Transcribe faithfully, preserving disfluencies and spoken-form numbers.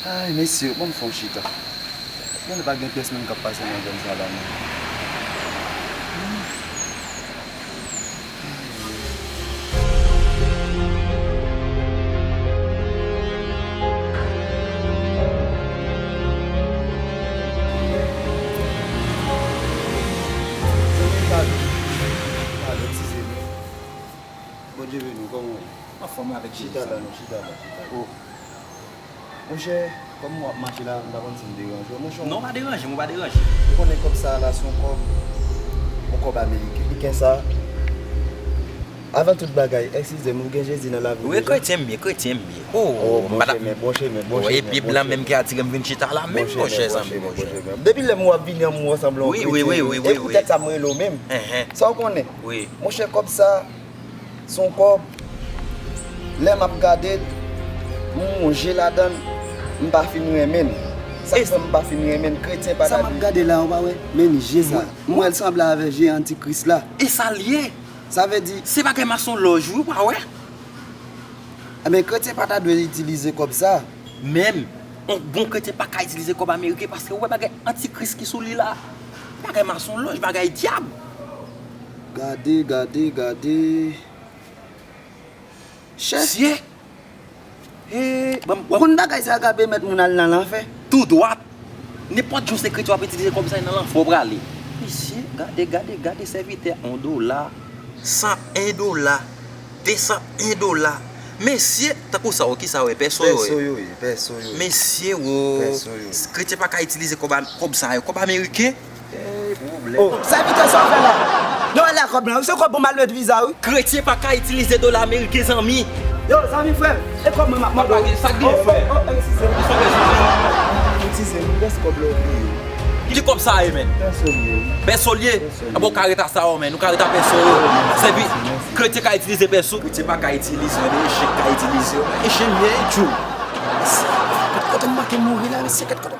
Ay, mesye, ban m fè yon chita. Konnen pa gen pyès moun k ap pase nan zòn sa la, non. Pardon, pardon, excusez-moi. Bondye beni w, kòman w ye? Anfòm avèk Jezi. Chita la, non, chita la, chita la. Oh. Monchè, kòm w ap mache la, m pa konn si m deranje w. Monchè, non, pa deranje m, ou pa deranje. Ou konnen kòb sa a la, se yon kòb, yon kòb ameriken. Piken sa, avan tout bagay, eskize m, ou gen Jezi nan lavi w deja? Wi, kretyen m ye, kretyen m ye. Oh, oh, m pa ta... Bon chemen, bon chemen, bon chemen. Wi, Bib la menm ki atire m vin chita la menm, monchè, zanmi, bon chemen. Depi lè m wè w ap vini an, m wè w sanble yon kretyen. Wi, wi, wi, wi, wi. E poutèt sa m rele w menm. Sa w konnen? Wi. Monchè, kòb sa, se yon kòb, lè m ap gade l, m wonje ladan l, m pa fin renmen l. Sa k fè m pa fin renmen l, kretyen pa ta dwe. Sa m ap gade la, ou pa wè? Men je sa. M wè l sanble avèk je antikris la. E sa l ye? Sa vle di. Se bagay masonlòj, wi, ou pa wè? Ebyen, kretyen pa ta dwe itilize kòb sa. Menm, yon bon kretyen pa ka itilize kòb ameriken paske ou wè bagay antikris ki sou li la. Bagay masonlòj, bagay dyab. Gade, gade, gade. Chè. Sye. Hey, ban m, ou konn bagay sa k ap pèmèt moun al nan lanfè? Tou dwat. Nenpòt jan se kretyen w ap itilize kòb sa nan lanfè w prale. Mesye, gade, gade, gade sèvitè, yon dola. San en dola. De san en dola. Mesye, tankou sa, o, kisa yo ye? Pèso yo ye. Pèso yo ye, pèso yo ye. Mesye, wo. Pèso yo ye. Kretyen pa ka itilize kòb a-, kòb sa yo. Kòb ameriken? Ey, pwoblèm. Oh, sèvitè, sa w fè la? Yo, la kòb la. Se kòb pou m al met viza, wi. Kretyen pa ka itilize dola ameriken, zanmi. Yo, zanmi, frè m. E kòb mwen m ap mande w. Papa, sa k gen, frè? Oh, oh, oh, eskize m. Eskize m. Eskize m. Rès kòb la w bliye. Ki kòb sa ye, menm? Pèso l ye, wi. Pèso l ye? Pèso l ye. Bon, ou ka ret a sa, wi, menm. Ou ka ret a pèso yo. Sèvi. Kretyen ka itilize pèso. Kretyen pa ka itilize yo, men echèk ka itilize yo. Echèk m ye, tchou. Kèt kote m manke mouri la, mesye, kèt kote m.